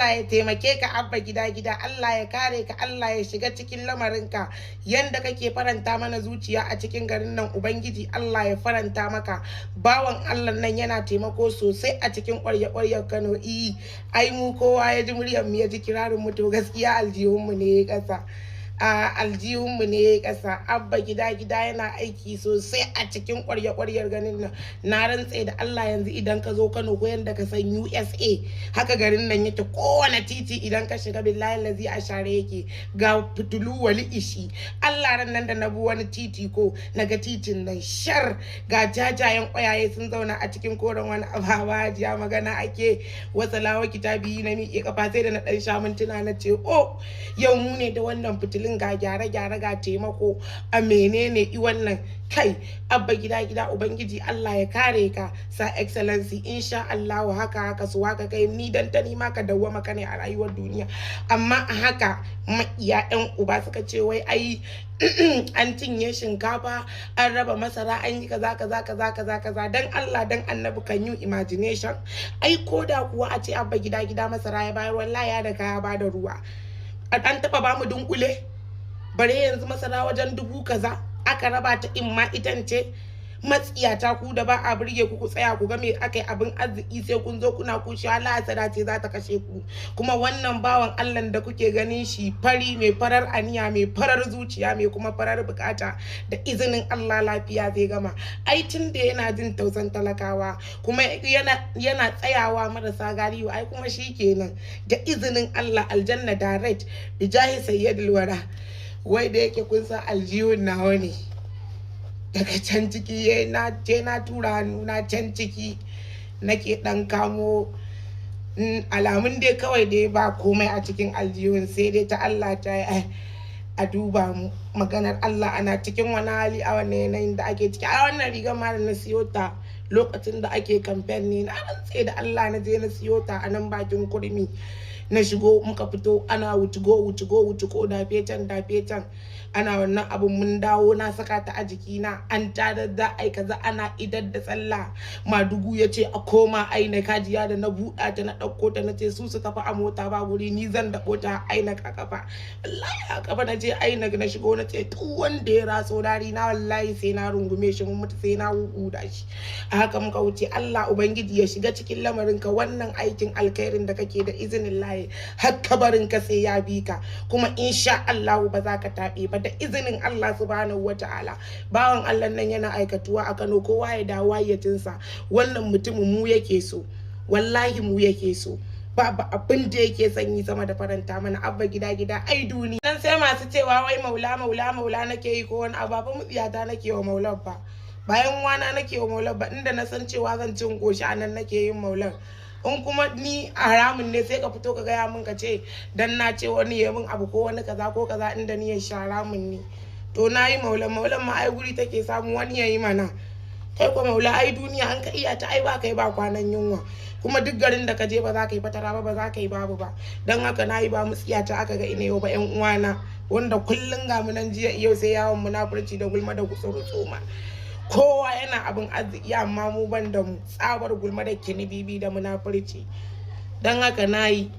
Ya taimake ka, Abba Gida Gida. Allah ya kare ka, Allah ya shiga cikin lamarinka. Yanda kake faranta mana zuciya a cikin garin nan, Ubangiji Allah ya faranta maka. Bawan Allah nan yana taimako sosai a cikin ƙwarya-ƙwaryar Kano. Ai mu kowa ya ji muryar mu, ya ji kirarin mu, to gaskiya aljihun mu ne ya ƙasa, a aljihunmu ne ya ƙasa. Abba Gida Gida yana aiki sosai a cikin ƙwarya-ƙwaryar garin nan. Na rantse da Allah, yanzu idan ka zo Kano, ko yanda ka san USA haka garin nan yake. Kowane titi idan ka shiga, billahi lazi, a share yake, ga fitilu wali ishi. Allah, ran nan da na bi wani titi ko na ga titin nan shar, ga jajayen ƙwayaye sun zauna a cikin koren wani ababa. Jiya magana ake wasalawa kitabi, na miƙe kafa sai da na ɗan sha mintuna, na ce, "Oh, yau mu ne da wannan fitilun, ga gyare-gyare, ga taimako a menene i wannan." Kai, Abba Gida Gida, Ubangiji Allah ya kare ka, Sa Excellency. Insha Allah haka haka su haka kai ni dan ta nima ka dawwama ka ne a rayuwar duniya. Amma a haka makiya yan uba suka ce wai ai an cinye shinkafa, an raba masara, an yi kaza kaza kaza kaza kaza. Dan Allah dan Annabi, can you imagination? Ai ko da kuwa a ce Abba Gida Gida masara ya bayar, wallahi ya da kaya ba da ruwa. An taba ba mu dunkule, bare yanzu masara wajen dubu kaza aka raba ta in ma itance. Matsiyata ku da ba a burge ku, ku tsaya ku ga me aka yi abin arziki, sai kun zo kuna kushe. Allah, hasada ce za ta kashe ku. Kuma wannan bawan Allah da kuke ganin shi fari, mai farar aniya, mai farar zuciya, mai kuma farar bukata, da izinin Allah lafiya zai gama. Ai tun da yana jin tausan talakawa, kuma yana tsayawa marasa galihu, ai kuma shi kenan, da izinin Allah aljanna direct, bijahi sayyidul wara. Wai da yake kun san aljihun nawa ne, daga can ciki na je na tura hannu na can ciki, nake dan kamo alamun dai kawai dai ba komai a cikin aljihun, sai dai ta Allah ta yi a duba mu. Maganar Allah, ana cikin wani hali a wannan yanayin da ake ciki. A wannan rigar ma da na siyo ta lokacin da ake kamfen ne, na rantse da Allah, na je na siyo ta a nan bakin Kurmi. Na shigo, muka fito, ana wucigo wucigo wucigo, dafe can dafe can, ana wannan abun. Mun dawo, na saka ta a jikina, an tada da ai kaza, ana idar da sallah, Madugu ya ce a koma aina kajiya. Da na buɗa ta, na ɗauko ta, na ce su su tafi a mota ba guri, ni zan daɓo ta aina ka kafa. Wallahi a kafa na je aina, na shigo, na ce duk wanda ya ratso dari na, wallahi sai na rungume shi mun mutu, sai na huda shi. A haka muka wuce. Allah Ubangiji ya shiga cikin lamarinka. Wannan aikin alkhairin da kake, da izinin layi har kabarin ka sai ya bi ka, kuma insha Allah ba za ka taɓe ba, da izinin Allah subhanahu wataala. Bawan Allah nan yana aikatuwa a Kano, kowa ya dawo hayyacinsa. Wannan mutumin mu yake so, wallahi mu yake so. Babu abin da yake sanyi sama da faranta mana. Abba Gida Gida, ai duni nan sai masu cewa wai maula maula maula nake yi ko wani abu. Ba mutsiyata nake wa maulan ba, bayan wana nake wa maulan ba. Inda na san cewa zan cin goshi, a nan nake yin maulan. In kuma ni haramun ne, sai ka fito ka gaya min, ka ce dan na ce wani ya min abu ko wani kaza ko kaza, inda ni ya shi haramun ne. To na yi maulan, maulan ma ai guri take samu, wani ya yi mana. Kai ko maula, ai duniya an ka iya ta, ai ba kai ba kwanan yunwa. Kuma duk garin da ka je, ba za ka yi fatara ba, ba za ka yi babu ba. Don haka na yi ba mutsiya ta aka ga ina yau ba. Yan uwana wanda kullum ga mu nan, jiya yau sai yawon munafurci da gulma da gutsuru tsoma. Kowa yana abin arziki, amma mu ban da mu, tsabar gulma da kini bibi da munafurci. Don haka na yi.